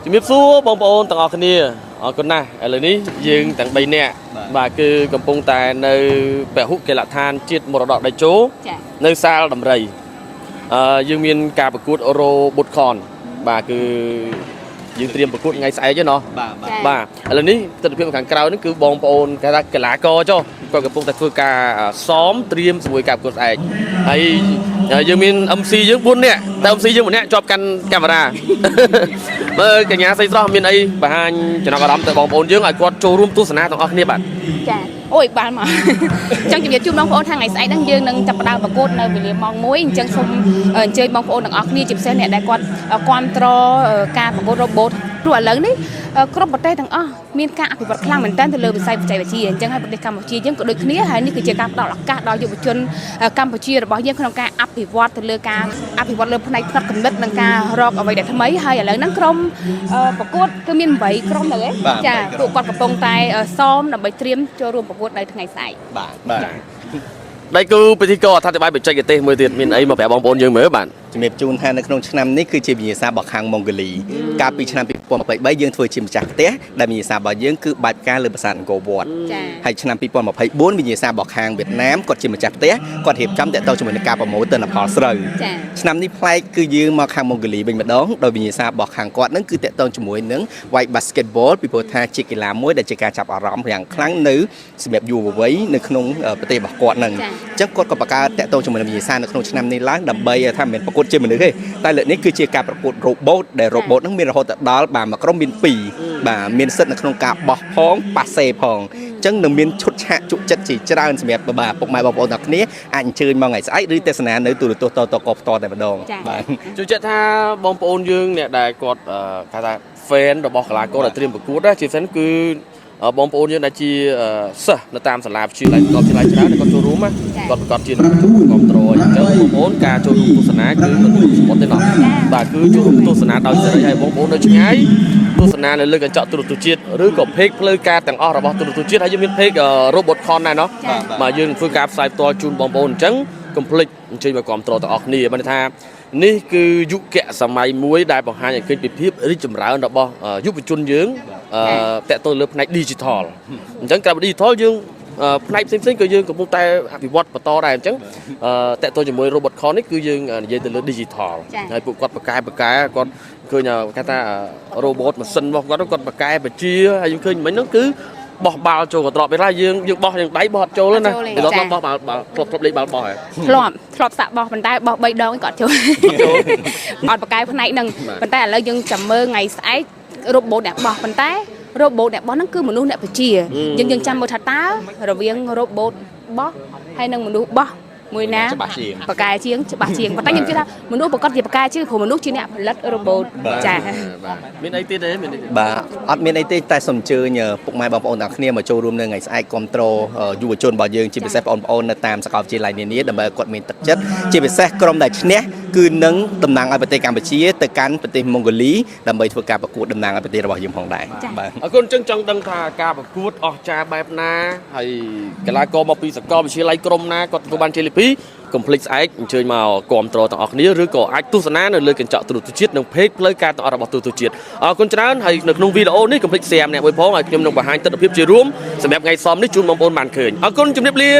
ជំរាបសួរបងប្អូនទាំងអស់គ្នាអរគុណណាស់ឥឡូវនេះយើងទាំង3នាក់បាទគឺកំពុងតែនៅពហុកីឡដ្ឋានជាតិមរតកតេជោ ចា នៅសាលដំរីយើងមានការប្រកួត Robotcon បាទគឺយើងត្រៀមប្រកួតថ្ងៃស្អែកទេណោះ បាទបាទ ចា បាទឥឡូវនេះទស្សនវិជ្ជាខាងក្រៅនេះគឺបងប្អូនគេថាកីឡាករចុះគាត់កំពុងតែធ្វើការសមត្រៀមជាមួយការប្រកួតស្អែកហើយយើងមាន MC យើង4នាក់តែ MC យើងម្នាក់ជាប់កាន់កាមេរ៉ា មើលកញ្ញាស្រីស្រស់មានអីបង្ហាញចំណាប់អារម្មណ៍ទៅបងប្អូនយើងឲ្យគាត់ចូលរួមទស្សនាទាំងអស់គ្នាបាទ ចាអូយបានមក ចង់ជម្រាបជូនបងប្អូនថាថ្ងៃស្អែកហ្នឹងយើងនឹងចាប់ផ្ដើមប្រកួតនៅវេលាម៉ោង1អញ្ចឹងសូមអញ្ជើញបងប្អូនទាំងអស់គ្នាជាពិសេសអ្នកដែលគាត់គ្រប់គ្រងការប្រកួត robot ព្រោះឥឡូវនេះគ្រប់ប្រទេសទាំងអស់មានការអភិវឌ្ឍខ្លាំងមែនទែនទៅលើវិស័យបច្ចេកវិទ្យាអញ្ចឹងហើយប្រទេសកម្ពុជាយើងក៏ដូចគ្នាហើយនេះគឺជាការផ្ដល់ឱកាសដល់យុវជនកម្ពុជារបស់យើងក្នុងការអភិវឌ្ឍទៅលើការអភិវឌ្ឍលើផ្នែកផ្នត់គំនិតនិងការរកអ្វីដែលថ្មីហើយឥឡូវហ្នឹងក្រុមប្រកួតគឺមាន8ក្រុមទៅហ៎ចាពួកគាត់កំពុងតែសមដើម្បីត្រៀមចូលរួមប្រកួតនៅថ្ងៃស្អែក បាទ បាទដៃគូពិធីករអត្ថាធិប្បាយបច្ចេកទេសមួយទៀតមានអីមកប្រាប់បងប្អូនយើងមើលបាទ ជំរាបជូនថានៅក្នុងឆ្នាំនេះគឺជាវិញ្ញាសារបស់ខាងម៉ុងហ្គូលីកាលពីឆ្នាំ2023យើងធ្វើជាម្ចាស់ផ្ទះដែលវិញ្ញាសារបស់យើងគឺបាច់ផ្កាលើប្រាសាទអង្គរវត្ត ចា ហើយឆ្នាំ2024វិញ្ញាសារបស់ខាងវៀតណាមគាត់ជាម្ចាស់ផ្ទះគាត់រៀបចំតាក់ទងជាមួយនឹងការប្រមូលទិន្នផលស្រូវ ចា ឆ្នាំនេះប្លែកគឺយើងមកខាងម៉ុងហ្គូលីវិញម្ដងដោយវិញ្ញាសារបស់ខាងគាត់នឹងគឺតាក់ទងជាមួយនឹងវាយ basketball ពីព្រោះថាជាកីឡាមួយដែលជាការចាប់អារម្មណ៍យ៉ាងខ្លាំងនៅសម្រាប់យុវវ័យនៅក្នុងប្រទេសរបស់គាត់នឹង ចា៎ អញ្ចឹងគាត់ក៏បង្កើតតាក់ទងជាមួយនឹងវិញ្ញាសានៅក្នុងឆ្នាំនេះឡើងដើម្បីថាមិនមែនប្រកួតជាមនុស្សទេតែលើកនេះគឺជាការប្រកួត robot ដែល robot ហ្នឹងមានរហូតដល់បាទមួយក្រុមមាន2បាទមានសិទ្ធិនៅក្នុងការបោះផងប៉ាសេផងអញ្ចឹងនឹងមានឈុតឆាកជក់ចិត្តជាច្រើនសម្រាប់បាទពុកម៉ែបងប្អូនទាំងគ្នាអាចអញ្ជើញមកថ្ងៃស្អែកឬទស្សនានៅទូរទស្សន៍តតកផ្ទាល់តែម្ដង ចា៎ បាទ ជឿជាក់ថាបងប្អូនយើងអ្នកដែលគាត់គេថា fan របស់កីឡាករដែលត្រៀមប្រកួតណាជាពិសេសគឺបងប្អូនយើងដែលជាសិស្សនៅតាមសាលាវិទ្យាល័យសាកលវិទ្យាល័យច្រើនដែលគាត់ចូលរួមណាគាត់ប្រកាសជានឹងគ្រប់គ្រងអញ្ចឹងបងប្អូនការចូលរួមទស្សនាគឺមិនមានសម្បត្តិទេណោះបាទគឺចូលរួមទស្សនាដោយសេរីហើយបងប្អូននៅឆ្ងាយទស្សនានៅលើកញ្ចក់ទូរទស្សន៍ជាតិឬក៏ page ផ្លូវការទាំងអស់របស់ទូរទស្សន៍ជាតិហើយយើងមាន page Robotcon ដែរណោះ ចា៎ បាទយើងនឹងធ្វើការផ្សាយផ្ទាល់ជូនបងប្អូនអញ្ចឹងកុំភ្លេចអញ្ជើញមកគ្រប់គ្រងទាំងអស់គ្នាបានន័យថានេះគឺយុគសម័យមួយដែលបង្ហាញឲ្យឃើញពីភាពរីកចម្រើនរបស់យុវជនយើងតាក់ទងលើផ្នែក digital អញ្ចឹងក្រៅពី digital យើងផ្នែកផ្សេងៗក៏យើងកំពុងតែអភិវឌ្ឍបន្តដែរអញ្ចឹងតាក់ទងជាមួយ Robotcon នេះគឺយើងនិយាយទៅលើ digital ចា៎ ហើយពួកគាត់បកកែបកកែគាត់ឃើញគេថា robot ម៉ាស៊ីនរបស់គាត់គាត់បកកែបជាហើយយើងឃើញមិញហ្នឹងគឺបោះបាល់ចូលកន្ត្រកពេលខ្លះយើងយើងបោះយើងដៃបោះអត់ចូលទេណា អត់ចូលទេ ពេលដល់ ចា៎ បោះបាល់បាល់ធ្លាប់ធ្លាប់លេងបាល់បោះហ៎ ធ្លាប់ធ្លាប់សាក់បោះប៉ុន្តែបោះ3ដងក៏អត់ចូល ចូល អត់ប្រកែផ្នែកហ្នឹង បាទ ប៉ុន្តែឥឡូវយើងចាំមើលថ្ងៃស្អែក robot អ្នកបោះប៉ុន្តែ robot អ្នកបោះហ្នឹងគឺមនុស្សអ្នកបជាយើងយើងចាំមើលថាតើរវាង robot បោះហើយនិងមនុស្សបោះមួយណា ច្បាស់ជាង ប្រកែជាងច្បាស់ជាងប៉ុន្តែខ្ញុំជឿថាមនុស្សប្រកាសជាប្រកែជាងព្រោះមនុស្សជាអ្នកផលិត robot ចា៎ បាទមានអីទៀតទេមានអីទៀត បាទអត់មានអីទេតែសូមអញ្ជើញពុកម៉ែបងប្អូនទាំងគ្នាមកចូលរួមនៅថ្ងៃស្អែកគ្រប់ត្រូលយុវជនរបស់យើងជាពិសេសបងប្អូននៅតាមសាកលវិទ្យាល័យនានាដើម្បីឲ្យគាត់មានទឹកចិត្តជាពិសេសក្រុមដែលឈ្នះគឺនឹងតំណាងឲ្យប្រទេសកម្ពុជាទៅកាន់ប្រទេសម៉ុងហ្គូលីដើម្បីធ្វើការប្រកួតតំណាងឲ្យប្រទេសរបស់យើងផងដែរ ចា៎ បាទ អរគុណអញ្ចឹងចង់ដឹងថាការប្រកួតអស្ចារ្យបែបណាហើយកីឡាករមកពីសាកលវិទ្យាល័យក្រុមណាគាត់ទទួលបានជ័យលាភីកុំភ្លេចស្អែកអញ្ជើញមកគាំទ្រទាំងអស់គ្នាឬក៏អាចទស្សនានៅលើកញ្ចក់ទូរទស្សន៍ជាតិនិង page ផ្លូវការទាំងអស់របស់ទូរទស្សន៍ជាតិអរគុណច្រើនហើយនៅក្នុងវីដេអូនេះកុំភ្លេច share ម្នាក់មួយផងហើយខ្ញុំនឹងបង្ហាញទស្សនវិជ្ជាជារួមសម្រាប់ថ្ងៃសមនេះជូនបងប្អូនបានឃើញអរគុណជម្រាបលា